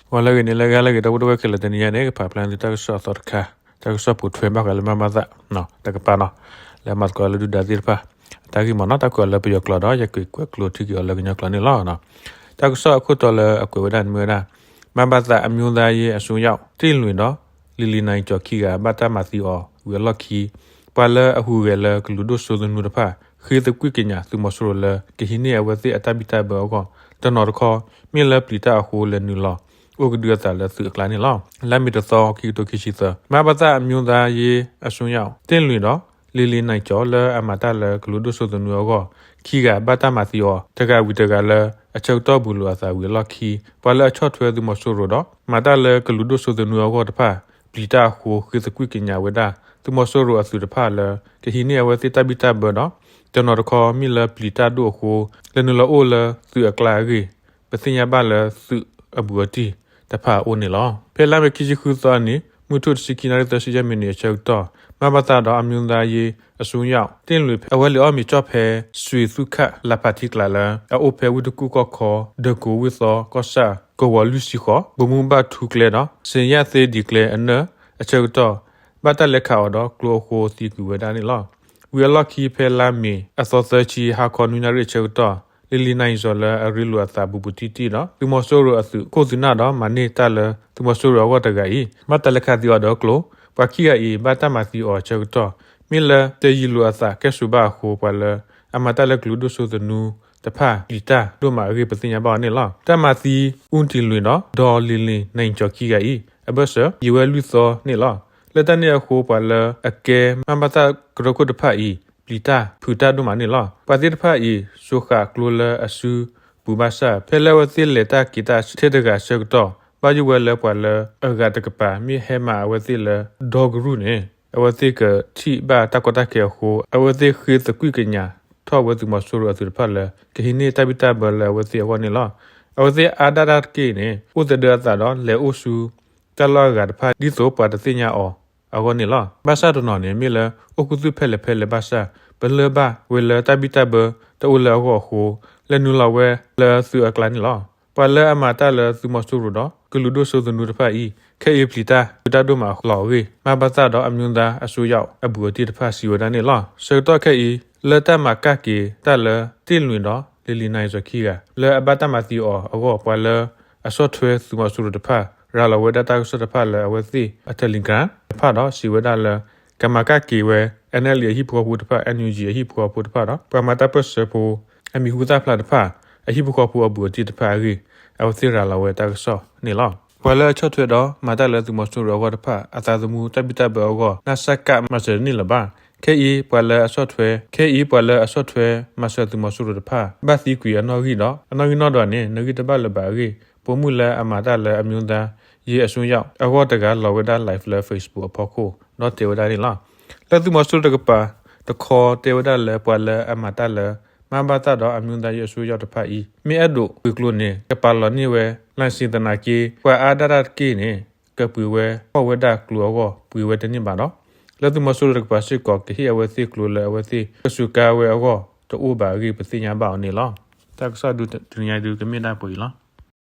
ဂီၤလၢအဂ့ၤ နံၤလၢအဂ့ၤ ဟါလၢအဂ့ၤ ဒီပုၢ်ဝဲၢ်ခဲလၢာ် တနံၤညါန့ၣ် ကဖးဖျါန့ၢ်သုတၢ်ကစီၣ်အသီတခါ, တၢ်ကစီၣ်ပိာ်ထွဲဘၣ်ဃးလၢ မဘသ တကပၤနီၤ, လၢအမၤသကိးလၢဒုၣ်ဒါသ့ၣ်တဖၣ် အတၢ်ဂ့ၢ်မ့ၢ်နီၤ, တၢ်ကွဲးအီၤလၢပယီၤကျိာ်ဒီး ယကကွဲးကျိာ်ထံက့ၤအီၤလၢကညီကျိာ်န့ၣ်လီၤ. တၢ်ကစီၣ်အခိၣ်တီလၢအကွဲးဝဲဒၣ်န့ၣ်မ့ၢ်ဝဲဒၣ် မဘသ အမျိုးသားရေးအစွန်းရောက် တင့်လွင် ဒီး လီလီနံၣ်ကၠီၣ် ခံဂၤ ဘၣ်တၢ်မၤသံအီၤဝံၤအလီၢ်ခံ ပှၤလၢအဟူးဂဲၤလၢကလုာ်ဒိၣ်စိသနူတဖၣ် ဃ့သကွံာ်ကညးသုးမီၤစိရိၤလၢ ကဟံးန့ၢ်အဝဲသ့ၣ်အတၢ်ဘံၣ်တၢ်ဘၢအဂီၢ် တနီၤတခီ မ့ၢ်လၢပျံၤတၢ်အဃိ လဲၤနုာ်လီၤအိၣ်ကဒုအသးလၢသုးအကျါန့ၣ်လီၤ. လါမ့ၤတသီ ခံကထိခံဆံသၢ မဘသ အမျိုးသားရေးအစွန်းရောက် တင့်လွင် ဒီး လီလီနံၣ်ကၠီၣ် လၢအမၤတၢ်လၢကလုာ်ဒိၣ်စိသနူအဂီၢ် ခံဂၤ ဘၣ်တၢ်မၤသံအီၤ တဂၤဝံၤတဂၤလၢ အဆၢကတီၢ်ဘူးလိာ်အသးဝံၤအလီၢ်ခံ ပှၤလၢအဆီၣ်ထွဲသုးမီၤစိရိၤဒီး မၤတၢ်လၢကလုာ်ဒိၣ်စိသနူအဂီၢ်တဖၣ် ပျံၤတၢ်အဃိ ဃ့သကွံာ်ကညးဝဲဒၣ် သုးမီၤစိရိၤအသုးတဖၣ်လၢ ကဟံးန့ၢ်အဝဲသ့ၣ်တၢ်ဘံၣ်တၢ်ဘၢဒီး တနီၤတခီ မ့ၢ်လၢပျံၤတၢ်ဒိၣ်အဃိ လဲၤနုာ်လီၤအိၣ်လၢသုးအကျါအဂ့ၢ် ပသ့ၣ်ညါဘၣ်လၢသုးအဘူးအတံၢ်တဖၣ်အအိၣ်န့ၣ်လီၤ. ဖဲလါမ့ၤခံဆံဃုသီအနံၤ မုၢ်ထူၣ်တဆံခံနၣ်ရံၣ် သၢဆံယဲၢ်မံးနံးအဆၢကတီၢ် မဘသ ဒီး အမျိုးသားရေးအစွန်းရောက် တင့်လွင် အဝဲလဲၤအီၣ်မ့ၤကၠီၣ်ဖဲ စွ့ၤသူၣ်ခၣ် လၤဖးထံကျးလၢ အအိၣ်ဖဲဝ့ၢ်တကူၣ်ကီၢ်ခီ ဒၢးကိးဝ့ၢ်သီ ကီၢ်ဆၣ် ကဝီၤလွံၢ်ဆံဃိး ဘိမူဘၣ်ထူကျဲဒီး စ့ၣ်ယၣ်သ့ဒံးကျဲအနၢၣ်အဆၢကတီၢ် ဘၣ်တၢ်လဲၤခးအီၤဒီးကျိအဃိသံကွံာ်ဝဲဒၣ်န့ၣ်လီၤ. ဝံၤအလီၢ်ခံဖဲလါမ့ၤအသီသၢဆံ ဟါခီနွံနၣ်ရံၣ်အဆၢကတီၢ် လံလံနၣ်ယံၤစီၤလၢအရ့လိာ်အသးဘူးဘူးတံၢ်တံၢ်ဒီး သုးမီၤစိရိၤအသုးခိၣ်သုးနၢ်ဒီးမၤန့ၢ်တၢ်လၢသုးမီၤစိရိၤအဂီၢ်တဂၤအံၤ ဘၣ်တၢ်လဲၤခးသံအီၤဒီးကျိ, ပှၤခံဂၤအံၤ ဘၣ်တၢ်မၤသံအီၤအဆၢကတီၢ် မ့ၢ်လၢတယံာ်လိာ်အသးကဲၣ်ဆိးဘၣ်အဃိ ပှၤလၢအမၤတၢ်လၢကလုာ်ဒိၣ်စိသနူတဖၣ် ပျံၤတၢ်ဒိၣ်မးအဂ့ၢ် ပသ့ၣ်ညါဘၣ်အီၤန့ၣ်လီၤ. တၢ်မၤသံ အူတံၢ်လွံၢ် ဒီး ဒီးလံလံနၣ်ယံၤကၠီၣ်ခံဂၤအံၤ အဘၢၣ်စၢၤ ယံာ်ဝဲလွံၢ်သီန့ၣ်လီၤ. လၢတၢ်န့ၣ်အဃိ ပှၤလၢအကဲမဘသကရၢခိၣ်တဖၣ်အံၤ ပျံၤတၢ်ဖုးတၢ်ဒိၣ်မးန့ၣ်လီၤ. ပှၤသ့ၣ်တဖၣ်အံၤ စိာ်ဃာ်ကျိလၢအစုပူၤဘၣ်ဆၣ် ဖဲလၢအဝဲသ့ၣ်လဲၤတၢ်က့ၤတၢ်ထဲတဂၤဆၢကတီၢ် ဘၣ်ယိၣ်ဝဲလၢပှၤလၢအဂၤတကပၤ မ့ၢ်ဟဲမၤအဝဲသ့ၣ်လၢဒီကရူၢ်န့ၣ် အဝဲသ့ၣ်ကထံၣ်ဘၣ်တၢ်ကီတၢ်ခဲအဃိ အဝဲသ့ၣ်ဃ့သကွံာ်ကညးထီၣ်ဝဲသုးမီၤစိရိၤအသုးတဖၣ်လၢ ကဟံးန့ၢ်တၢ်ဘံၣ်တၢ်ဘၢလၢအဝဲသ့ၣ်အဂီၢ်န့ၣ်လီၤ. အဝဲသ့ၣ်အါဒၣ်တၢ်တက့ၢ်န့ၣ် အိၣ်သဒၢအသးဒီးလဲၤအိၣ်ဆူ တၢ်လီၢ်အဂၤတဖၣ် ဒ်သိးပှၤတသ့ၣ်ညါအီၤအဂီၢ်န့ၣ်လီၤ. ဘၣ်ဆၣ်တနီၤန့ၣ် မ့ၢ်လၢအိၣ်ခူသူၣ်ဖဲလဲၣ်ဖဲလဲၣ်ဘၣ်ဆၣ် ပလၢၢ်ဘၣ်ဝဲလၢတၢ်ဘံၣ်တၢ်ဘၢတအိၣ်လၢအဂီၢ်အဃိ လဲၤနုာ်လီၤဝဲလၢသုးအကျါန့ၣ်လီၤ. ပှၤလၢအမၤတၢ်လၢသုးမီၤစိရိၤဒီး ကလုာ်ဒိၣ်စိသနူတဖၣ်အံၤ ခဲအံၤပျံၤတၢ်ဖုးတၢ်ဒိၣ်မးအလီၢ်အဂ့ၢ် မဘသ ဒီး အမျိုးသားအစွန်းရောက် အဘူးအတံၢ်တဖၣ်စံးဝဲဒၣ်န့ၣ်လီၤ. ဆၢကတီၢ်ခဲအံၤ လၢတၢ်မၤကၣ်က့ၤတၢ်လၢ တ့ၢ်လွံၢ် ဒီး လံလံနၣ်ယံၤစီၤခံဂၤ လၢအဘၣ်တၢ်မၤသံအီၤအဂီၢ် ပှၤလၢအဆီၣ်ထွဲသုးမီၤစိရိၤတဖၣ် ရၤလီၤဝဲဒၣ်တၢ်ကစီၣ်တဖၣ်လၢအဝဲသ့ၣ်အ Telegram တဖၣ်ဒီးစံးဝဲဒၣ်လၢ ကမၤကၣ်က့ၤဝဲ NLD အဟံၣ်ဖိဃီဖိတဖၣ် NUG အဟံၣ်ဖိဃီဖိတဖၣ်ဒီး ပှၤမၤတၢ်ပၢၢ်ဆၢဖိ အမံၤဟူသၣ်ဖျါတဖၣ် အဟံၣ်ဖိဃီဖိအဘူးအတံၢ်တဖၣ်အဂ့ၢ် အဝဲသ့ၣ်ရၤလီၤဝဲတၢ်ကစီၣ်န့ၣ်လီၤ. ပှၤလၢအဆီၣ်ထွဲဒီးမၤတၢ်လၢသုးမီၤစိရိၤအဂီၢ်တဖၣ် အသးသမူတၢ်ဘံၣ်တၢ်ဘၢအဂီၢ် နၢ်စၢ်ကၣ်မၤစၢၤတန့ၢ်လၢၤဘၣ်. ခဲအံၤပှၤလၢအဆီၣ်ထွဲ ခဲအံၤပှၤလၢအဆီၣ်ထွဲမၤစၢၤသုးမီၤစိရိၤတဖၣ် ဘၣ်သံကွံာ်အနီၣ်ဂံၢ်ဒီး အနီၣ်ဂံၢ်နီၣ်ဒွးန့ၣ် နဂံၢ်တဘၣ်လၢၤဘၣ်အဂ့ၢ် ပိာ်မုၣ်လၢအမၤတၢ်လၢ အမျိုးသားရေးအစွန်းရောက် အဂီၢ်တဂၤလီၤဝဲဒၣ် live လၢ Facebook အဖီခိၣ် ဒီးတဲဝဲဒၣ်န့ၣ်လီၤ. လၢသုးမီၤစိရိၤတကပၤတခီ တဲဝဲဒၣ်လၢပှၤလၢအမၤတၢ်လၢ မဘသ ဒီး အမျိုးသားရေးအစွန်းရောက် တဖၣ်အံၤ မ့ၢ်အဲၣ်ဒိးဂုာ်ကျိၤန့ၣ် ကပာ်လီၤန့ၢ်ဝဲ license သနာ်က့ ပှၤအါဒၣ်တၢ်တက့ၢ်န့ၣ် ကပှ့ၤဝဲ ဖီၣ်ဝဲဒၣ်ကျိအဂီၢ် ပှ့ၤဝဲတန့ၢ်ဘၣ်ဒီး လၢသုးမီၤစိရိၤတကပၤစ့ၢ်ကီး ကဟ့ၣ်အဝဲသ့ၣ်ကျိလၢအဝဲသ့ၣ်ကစူးကါဝဲအဂီၢ်တအိၣ်ဘၣ်အဂ့ၢ် ပသ့ၣ်ညါဘၣ်အီၤန့ၣ်လီၤ. တၢ်ကစီၣ်ဒုးတနံၤညါဒုးကမ့ၢ်ဒၣ်ပှဲၤအံၤလီၤ.